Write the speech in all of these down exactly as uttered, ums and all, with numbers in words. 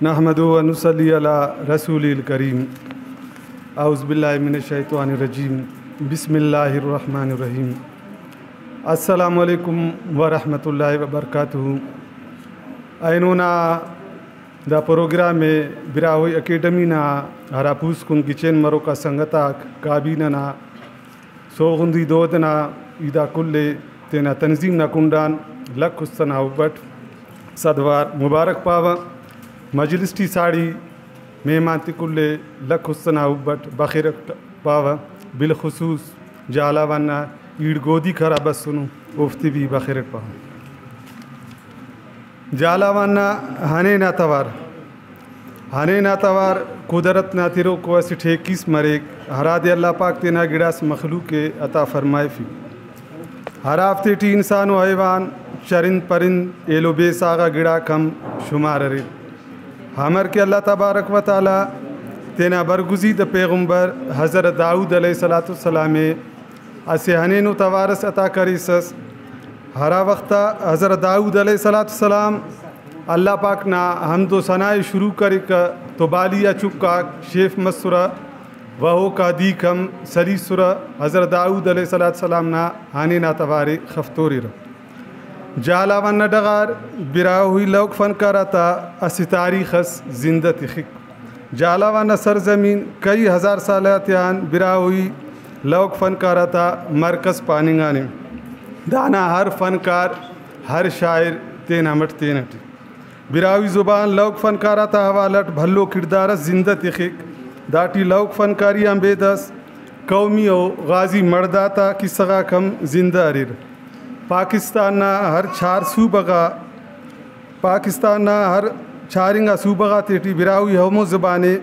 نحمد و نصلی علی رسول الکریم۔ اعوذ باللہ من الشیطان الرجیم۔ بسم اللہ الرحمن الرحیم۔ السلام علیکم ورحمۃ اللہ وبرکاتہ۔ اینو نا دا پروگرام ءِ براہوئی اکیڈمی نا ہرا پوسکن گچین مروکا سنگت آک، کابینہ نا سوغندی دود نا ای دا کل ءِ تینا تنظیم نا کنڈآن لکھ است ئنا حب اٹ صد وار مبارک پاوہ۔ مجلس ٹی ساڑی مہمان تے کل ءِ لکھ است ئنا حب اٹ بخیرک پاوہ، بالخصوص جھالاوان نا ایڑ گودیک ہرا بسنو اوفتے بھی بخیرک پاوہ۔ جھالاوان نا ہنین آ توار۔ ہنین آ توار قدرت نا تروکو اسٹ ہیکیس مریک، ہرادے اللہ پاک تینا گڑاس مخلوق ءِ عطا فرمائفی، ہرافتے ٹی انسان و حیوان، چرند پرند، ایلو بے ساغا گڑاک ہم شمار اریر۔ ہمر کہ اللہ تبارک و تعالیٰ تینا برگزیدہ پیغمبر حضرت داؤد علیہ الصلوۃ والسلام ءِ اسہ ہنینو توار اس عطا کریسس، ہرا وخت آ حضرت داؤد علیہ الصلوۃ والسلام اللہ پاک نا حمد و ثنا ءِ شروع کریکہ تو بالی آ چک آک شیف مسرہ و اوکا دیک ہم سلیسرہ۔ حضرت داؤد علیہ الصلوۃ والسلام نا ہنین آ توار ءِ خفتوریرہ۔ جھالاوان نا ڈغار براہوئی لوک فنکار آتا اسہ تاریخ اس زندہ تخک۔ جھالاوان نا سرزمین کئی ہزار سال آتیان براہوئی لوک فنکار آتا مرکز پاننگانے۔ دانا ہر فنکار، ہر شاعر تینا مٹ تینٹ ءِ۔ براہوئی زبان لوک فنکار آتا حوالہ اٹ بھلو کڑدار اس زندہ تخک۔ داٹی لوک فنکاری آن بیدس قومی و غازی مڑد آتا کسہ غاک ہم زندہ اریر۔ پاکستان نا ہر چار صوبہ غا پاکستان نا ہر چار انگا صوبہ غاتیٹی براہوئی ہمو زبانے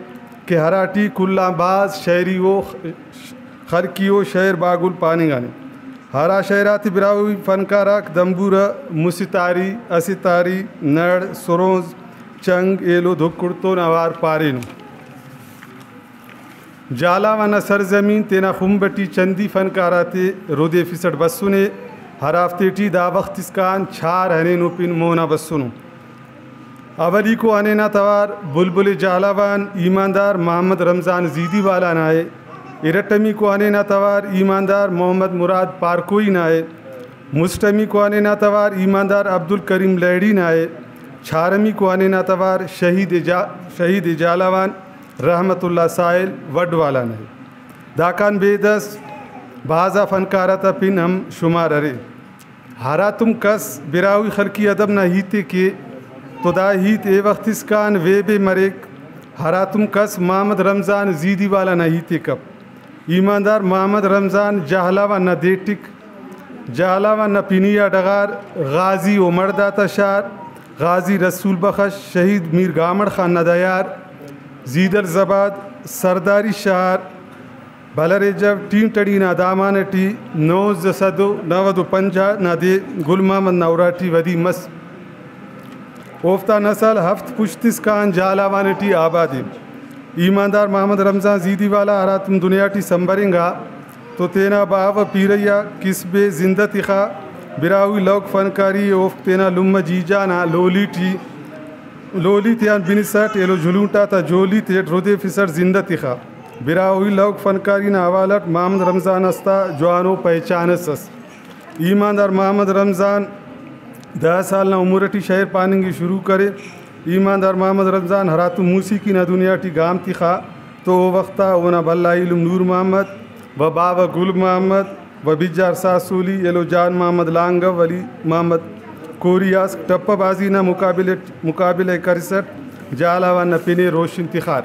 کہ ہراٹی کل آن بھاز شعری و خلقی و شعر باگل پاننگانے۔ ہرا شعر آتے براہوئی فنکار آک دمبورہ، مسہ تاری، اسہ تاری، نڑ، سرونز، چنگ، ایلو دھکڑتون اوار پارینو۔ جھالاوان نا سرزمین تینا خمب ٹی چندی فنکار آتے ردیفسٹ بسنے، ہرافتے ٹی دا وخت اسکان چھار ہنینو پن مونا بسنو۔ اولیکو ہنینا توار بلبل جھالاوان ایماندار محمد رمضان زیدی والا نا ءِ، ارٹمیکو ہنینا توار ایماندار محمد مراد پارکوئی نا ءِ، مسٹمیکو ہنینا توار ایماندار عبدالکریم لہڑی نا ءِ، چھارمیکو ہنینا توار شہید جا-، شہید جھالاوان رحمت اللہ ساحل وڈھ والا نا ءِ۔ داکان بیدس بھازا فنکار آتا پن ہم شمار ارے۔ ہراتم کس براہوئی خلقی ادب نا ہیت ءِ کے تو دا ہیت اے وخت اسکان ویب ءِ مریک۔ ہراتم کس محمد رمضان زیدی والا نا ہیت ءِ کپ۔ ایماندار محمد رمضان جہلاوان نا دے ٹک، جہلاوان نا پنی آ ڈغار، غازی و مڑد آتا شار، غازی رسول بخش، شہید میر گامڑ خان نا دیار، زیدل زباد، سرداری شار، بلریجو ٹینٹڑی نا دامان ٹی نوزدہ سد و نود و پنجاہ نا دے گل محمد نا اراٹی ودی مس۔ اوفتا نسل ہفت پشت اسکان جہلاوان ٹی آباد ءِ۔ ایماندار محمد رمضان زیدی والا ہراتم دنیا ٹی سنبرینگا تو تینا باوہ پیرئی آ کسب ءِ زندہ تخا۔ براہوئی لوک فنکاری ءِ اوفک تینا لمہ جیجا نا لولی ٹی، لولی تیان بنسٹ ایلو جھلونٹ آتا جھولی تیٹ ردیفسٹ زندہ تخا۔ براہوئی لوک فنکاری نا حوالہ اٹ محمد رمضان استا جوانو پہچان اس ئس۔ ایماندار محمد رمضان دہ سال نا عمر ٹی شئیر پاننگ ءِ شروع کرے۔ ایماندار محمد رمضان ہراتم موسیقی نا دنیا ٹی گام تخا تو او وخت آ اونا بھلا ایلم نور محمد و باوہ گل محمد و بجار ساسولی ایلو جان محمد لانگو، ولی محمد کوریاس ٹپہ بازی نا مقابلہ، مقابلہ ءِ کرسٹ جہلاوان نا پن ءِ روشن تخار۔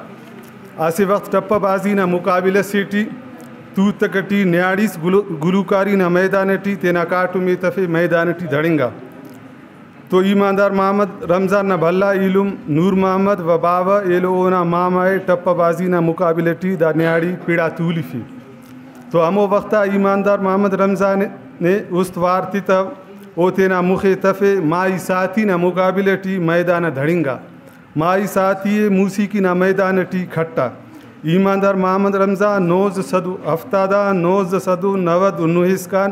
اسہ وخت ٹپہ بازی نا مقابلہ سے ٹی توتک ٹی نیاڑیس گلو-، گلوکاری نا میدان ٹی تینا کاٹم ءِ تفے میدان ٹی دڑنگا۔ تو ایماندار محمد رمضان نا بھلا ایلم نور محمد و باوہ ایلو اونا ماما ءِ ٹپہ بازی نا مقابلہ ٹی دا نیاڑی پڑا تولفے۔ تو ہمو وخت آ ایماندار محمد رمضان نے است وار تتو، او تینا مخے تفے ماہی ساعتی نا مقابلہ ٹی میدان آ دڑنگا۔ ماہی ساعتی ءِ موسیقی نا میدان ٹی کھٹا۔ ایماندار محمد رمضان نوزدہ سد و ہفتاد آن نوزدہ سد و نود و نہہ اسکان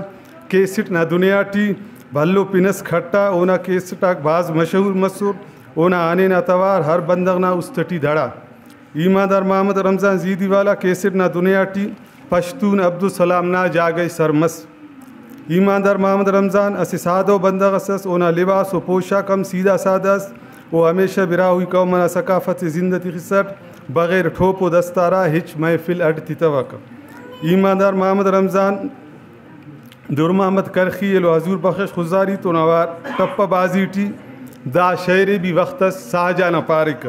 کیسٹ نا دنیا ٹی بھلو پن ئس کھٹا۔ اونا کیسٹ آک بھاز مشہور مسر۔ اونا آنہی نا توار ہر بندغ نا است ٹی دڑا۔ ایماندار محمد رمضان زیدی والا کیسٹ نا دنیا ٹی پشتون عبدالسلام نا جاگہ سر مس۔ ایماندار محمد رمضان اسہ سادہ ءُ بندغ اس ئس، اونا لباس و پوشاک ہم سیدھا سادہ ئس۔ او ہمیشہ براہوئی قوم ئنا ثقافت ءِ زندہ تخسٹ، بغیر ٹوپ و دستارا ہچ محفل اڈ تتوکہ۔ ایماندار محمد رمضان، نور محمد کرخی ایلو حضور بخش خضداری تون اوار ٹپہ بازی ٹی دا شئیر ءِ بھی وخت اس شاہجہان آ پاریکہ۔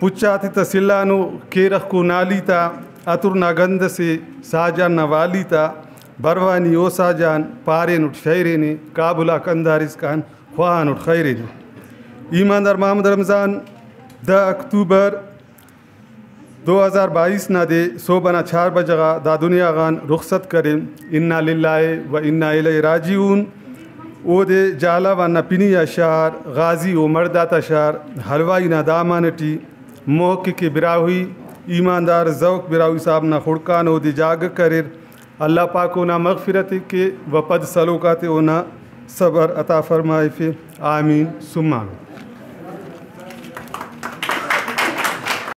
پچ آتے تا سلانو کیرغ کو نالی تا، عطر نا گند سے شاہجہان نا والی تا، بروانی او شاہجہان پارینٹ شئیرینے، کابل آ قندھار اسکان خواہانٹ خیرینے۔ ایماندار محمد رمضان دہ اکتوبر دو ہزار بائیس نا دے صوب ئنا چار بجہ غا دا دنیا غان رخصت کرے۔ انا للہ و انا الیہ راجعون۔ اودے جھالاوان نا پنی آ شار غازی و مڑد آتا شار حلوائی نا دامان ٹی محقق براہوئی ایماندار ذوق براہوئی صاحب نا خڑکان اودے جاگہ کریر۔ اللہ پاک اونا مغفرت ءِ کے و پد سلوک آتے اونا صبر عطا فرمائفے۔ آمین ثم آمین۔